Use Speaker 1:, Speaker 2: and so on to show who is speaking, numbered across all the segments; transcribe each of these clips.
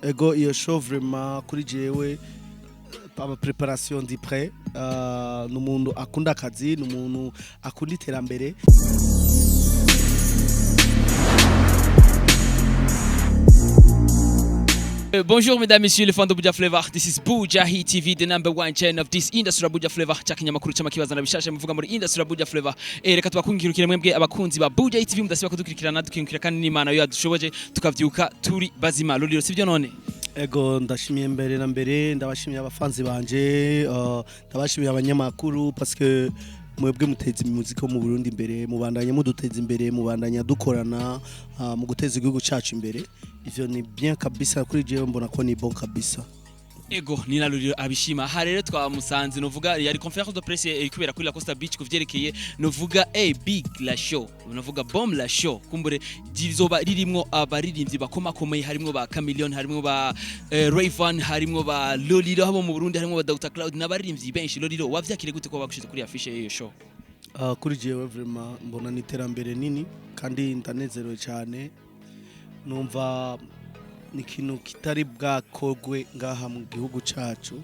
Speaker 1: Ego, iyo show vraiment kuri jewe aba préparation ndi prêt. Ni umuntu akunda akazi, ni umuntu akunda iterambere.
Speaker 2: Bonjour mesdames, messieurs, les fans de Buja Flavor. This is Buja Hit TV, the number one channel of this industry of Buja Flavor. Chakinyamakuru cy'amakibaza na bishasha muvuga muri industry of Buja Flavor. Reka tubakungirukire mwebwe abakunzi ba Buja Hit TV mudasiba kudukurikirana, dukingukira kandi n'Imana yo yadushoboje tukavyuka turi bazima. Lolilo, sivyo none?
Speaker 1: Ego, ndashimiye mbere na mbere, ndabashimiye abafanzi banje, ndabashimiye abanyamakuru parce que mwebwe muteza imuziki wo mu Burundi imbere, mubandanya muduteza imbere, mubandanya dukorana mu guteza igihugu cacu imbere. Ivyo ni bien kabisa, kuri jewe mbona ko ni bon kabisa.
Speaker 2: Ego, ni na Lolilo abishima. Aha rero twamusanze, novuga yari conférence de presse kubera kuri la Costa Beach kuvyerekeye novuga a big la show, novuga bomb la show. Kumbure rizoba ririmwo abaririmbyi bakomakomeye, harimwo ba Chameleone, harimwo ba Rayvan, harimwo ba Lolilo habo mu Burundi, harimwo ba Dr Cloud n'abaririmbyi benshi. Lolilo, wavyakire gute ko bagushize kuri affiche y'iyo show?
Speaker 1: Kuri jewe vraiment mbona ni iterambere nini kandi ndanezerewe cyane. Numva ni ikintu kitari bwakorwe ngaha mu gihugu cacu,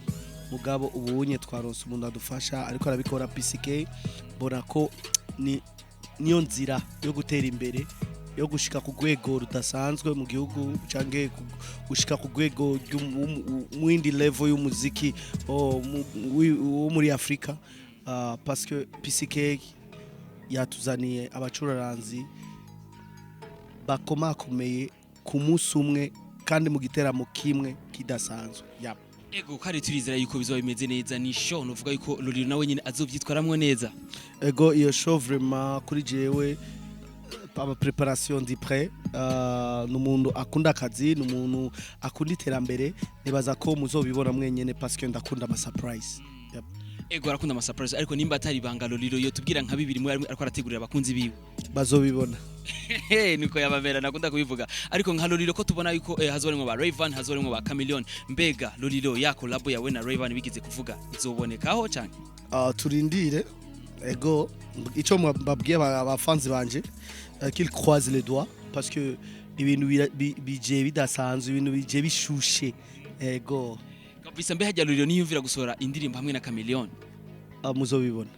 Speaker 1: mugabo ubunye twaronse umuntu adufasha ariko arabikora, PCK. Mbona ko ni niyo nzira yo gutera imbere, yo gushika ku rwego rudasanzwe mu gihugu canke gushika ku rwego mwindi level y'umuziki wo muri Afrika, parce que PCK yatuzaniye abacuraranzi bakomakomeye ku munsi umwe kandi mu giteramo kimwe kidasanzwe, yep.
Speaker 2: Ego, kandi turizera yuko bizoba bimeze neza. Ni show novuga yuko Lolilo nawe nyine azovyitwaramwo neza.
Speaker 1: Ego, iyo show vraiment kuri jewe aba préparation ndi prêt. Ni umuntu akunda akazi, ni umuntu akunda iterambere. Nibaza ko muzobibona mwenyene parce que ndakunda ama surprise, yep.
Speaker 2: Ego, arakunda ama surprise. Ariko nimba atari ibanga, Lolilo yo tubwira nka bibiri muri ariko arategurira abakunzi biwe.
Speaker 1: Bazobibona.
Speaker 2: Niko yababera, nakunda kubivuga. Ariko nka Lolilo, ko tubona yuko hazorimwo ba Rayvan, hazorimwo ba Chameleone, mbega Lolilo, ya collab yawe na Rayvan bigeze kuvuga izobonekaho cyane?
Speaker 1: Turindire. Ego, ico mbabwiye abafanzi banje, qu'ils croisent les doigts parce que ibintu bije bidasanzwe, ibintu bije bishushe, ego.
Speaker 2: Kabisa. Mbe hajya Lolilo niyumvira gusohora indirimbo hamwe na Chameleone?
Speaker 1: Muzobibona.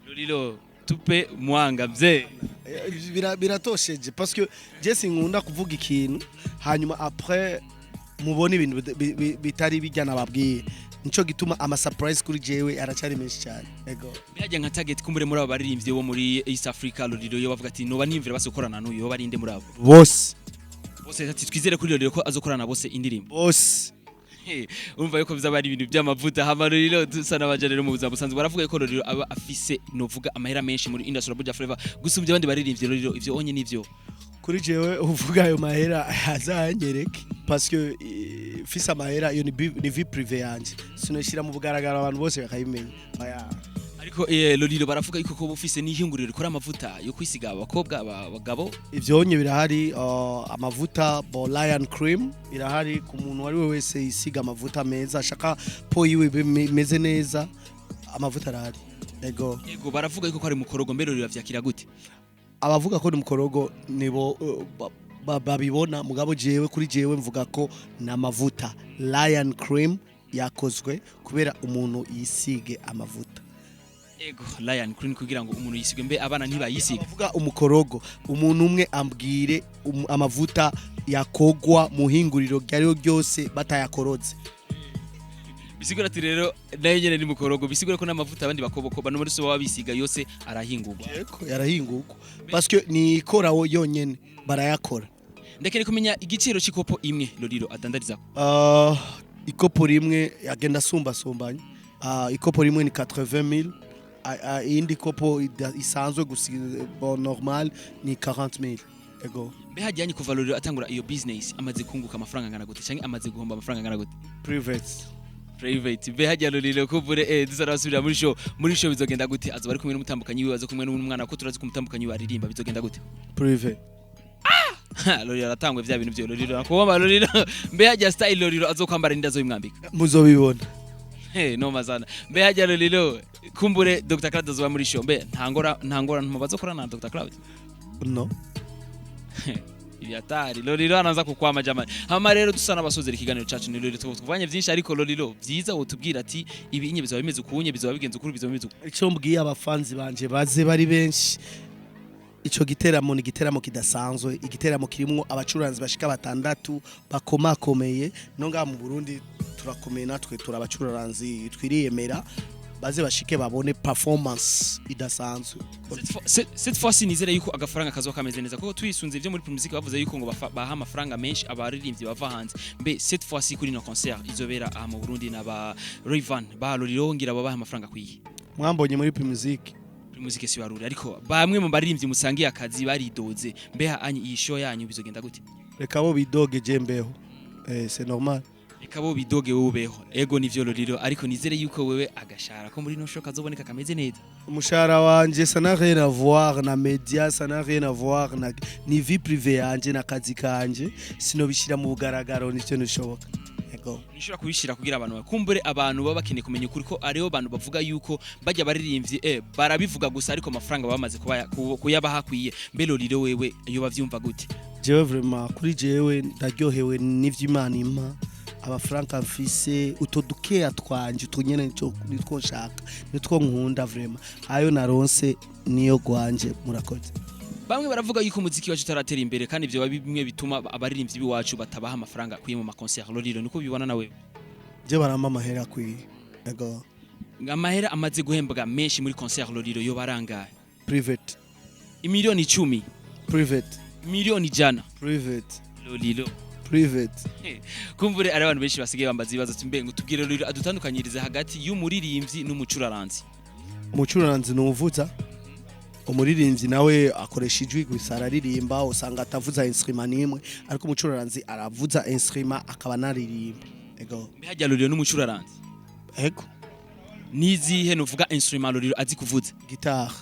Speaker 2: Lolilo, tupe mwanga mzee.
Speaker 1: Biratosheje parce que je sinkunda kuvuga ikintu hanyuma après mubone ibintu bitari bijya nababwiye. Nico gituma ama surprise kuri jewe aracari menshi cyane, ego.
Speaker 2: Mbe hajya nka target kumbure muri abo baririmbyi bo muri East Africa, Lolilo yo bavuga ati noba niyumvira bose gukorana n'uyu, yo barinde muri abo?
Speaker 1: Bose.
Speaker 2: Bose. Ati twizere kuri Lolilo ko azokorana bose indirimbo.
Speaker 1: Bose.
Speaker 2: Urumva yuko bizaba ari ibintu by'amavuta. Hama Lolilo, dusa n'abaja rero mu buzima busanzwe, baravuga yuko Lolilo aba afise novuga amahera menshi muri industry ya Buja Flavor gusumbya abandi baririmbyi. Lolilo, ivyo onye nivyo?
Speaker 1: Kuri jewe uvuga ayo mahera azanyereke parce que fise amahera iyo ni vie privée yanje, sinoshira mu bugaragaro abantu bose bakayimenya. Oya.
Speaker 2: Ariko Lolilo, baravuga yuko ko ufise n'ihinguriro rikora amavuta yo kwisiga abakobwa, abagabo.
Speaker 1: Ivyonye birahari, amavuta bo Lion Cream irahari ku muntu wari we wese yisiga amavuta meza, ashaka peau yiwe ibe imeze neza, amavuta arahari, ego.
Speaker 2: Yego, baravuga yuko ko ari mukorogo. Mbere Lolilo avyakira gute?
Speaker 1: Abavuga ko ni mukorogo nibo babibona, mugabo jewe kuri jewe mvuga ko ni amavuta Lion Cream yakozwe kubera umuntu yisige amavuta.
Speaker 2: Ego, Lion Cream kugira ngo umuntu yisige. Mbe abana ntibayisiga?
Speaker 1: Abavuga umukorogo, umuntu umwe ambwire amavuta yakogwa mu hinguriro ryariyo ryose batayakoroze.
Speaker 2: Bisigura ati rero nayo nyene ni mukorogo, bisigura ko n'amavuta abandi bakoboko bano muri so baba bisiga yose arahingurwa.
Speaker 1: Yego, yarahingurwa parce que ni ikorawo yonyene barayakora.
Speaker 2: Ndakene kumenya igiciro c'ikopo imwe Lolilo adandariza.
Speaker 1: Ikopo rimwe agenda asumbasumbanya. Ikopo rimwe ni 80000, iyindi kopo isanzwe gusa, bon, normal ni 40000, ego.
Speaker 2: Mbe hajyanye kuva Lolilo atangura iyo business, amaze kunguka amafaranga angana gute canke amaze guhomba amafaranga angana gute?
Speaker 1: Private.
Speaker 2: Private. Mbe hajya Lolilo kuvure dusarasubira muri show bizogenda gute? Azoba ari kumwe n'umutambukanyi wiwe, azo kumwe n'umwana, ko turazi ko umutambukanyi wiwe aririmba? Bizogenda gute?
Speaker 1: Private.
Speaker 2: Lolilo aratangwe vya bintu vyo Lolilo nakuboma. Lolilo, mbe hajya style Lolilo azokwambara ninda azoyimwambika?
Speaker 1: Muzobibona.
Speaker 2: Hey, no mazana. Mbe hajya Lolilo kumbure Dr Cloud azoba muri show, mbe ntangora ntangora ntumabazo na Dr Cloud?
Speaker 1: No.
Speaker 2: Ibyatari Lolilo anaza kukwama jamani. Hama rero dusa n'abasozera ikiganiro cacu, ni Lolilo, tuvanye vyinshi, ariko Lolilo, vyiza wotubwira ati ibi inye bizoba bimeze ukunye, bizoba bigenze ukuri, bizoba bimeze uku.
Speaker 1: Icyo mbwiye abafanzi banje, baze bari benshi. Ico giteramo ni igiteramo kidasanzwe, igiteramo kirimwo abacuranzi bashika batandatu bakomakomeye. No ngaha mu Burundi turakomeye, natwe turabacuranzi, twiriyemera. Baze bashike babone performance idasanzwe.
Speaker 2: Cette fois-ci nizere yuko agafaranga kazoba kameze neza, kuko twisunze ivyo muri Primusic bavuze yuko ngo baha amafaranga menshi abaririmbyi bava hanze. Mbe cette fois-ci kuri no concert izobera aha mu Burundi n'aba Rayvan ba Lolilo, ngira babaha amafaranga akwiye?
Speaker 1: Mwambonye muri Primusic?
Speaker 2: Primusic si waruri, ariko bamwe mu baririmbyi musangiye akazi baridoze. Mbeha anyi iyi show yanyu bizogenda gute?
Speaker 1: Reka bo bidoge, je mbeho, c'est normal.
Speaker 2: Reka bo bidoge, wowe ubeho. Ego nivyo Lolilo, ariko nizere yuko wewe agashara ko muri no show kazoboneka kameze neza.
Speaker 1: Umushahara wanje, ça n'a rien à voir na media, ça n'a rien à voir na ni vie privée yanje na kazi kanje, sinobishira mu bugaragaro, nicyo nishoboka. Ego.
Speaker 2: Nishobora kubishira kugira abantu bakumbure, abantu baba bakeneye kumenya ukuri, ko ariho bantu bavuga yuko bajya baririmbyi barabivuga gusa, ariko amafaranga bamaze kuyabaha akwiye. Mbe Lolilo wewe iyo bavyumva gute?
Speaker 1: Jewe vraiment, kuri jewe ndaryohewe n'ivyo Imana impa, abafaranka mfise, utwo dukeya twanje, utwo nyene nitwo nshaka, nitwo nkunda vraiment. Ayo naronse niyo gwanje. Murakoze.
Speaker 2: Bamwe baravuga yuko umuziki wacu utaratera imbere, kandi ivyo biba bimwe bituma abaririmbyi b'iwacu batabaha amafaranga akwiye mu ma concert. Lolilo, niko bibona nawe?
Speaker 1: Je barampa amahera akwiye, ego.
Speaker 2: Amahera amaze guhembwa menshi muri concert Lolilo yo barangaye?
Speaker 1: Private.
Speaker 2: Imiliyoni 10?
Speaker 1: Private.
Speaker 2: Miliyoni 100?
Speaker 1: Private.
Speaker 2: Lolilo.
Speaker 1: Private.
Speaker 2: Kumvure ari abantu benshi basigaye bambaza ibibazo ati mbe ngo tubwire Lolilo adutandukanyirize hagati y'umuririmbyi n'umucuraranzi.
Speaker 1: Umucuranzi ni uwuvuza, umuririmbyi nawe akoresha ijwi gusa, araririmba, usanga atavuza instrument n'imwe, ariko umucuranzi aravuza instrument akaba anaririmba, ego.
Speaker 2: Mbe hajya Lolilo n'umucuraranzi?
Speaker 1: Ego.
Speaker 2: Nizihe nuvuga instrument Lolilo azi kuvuza?
Speaker 1: Guitare.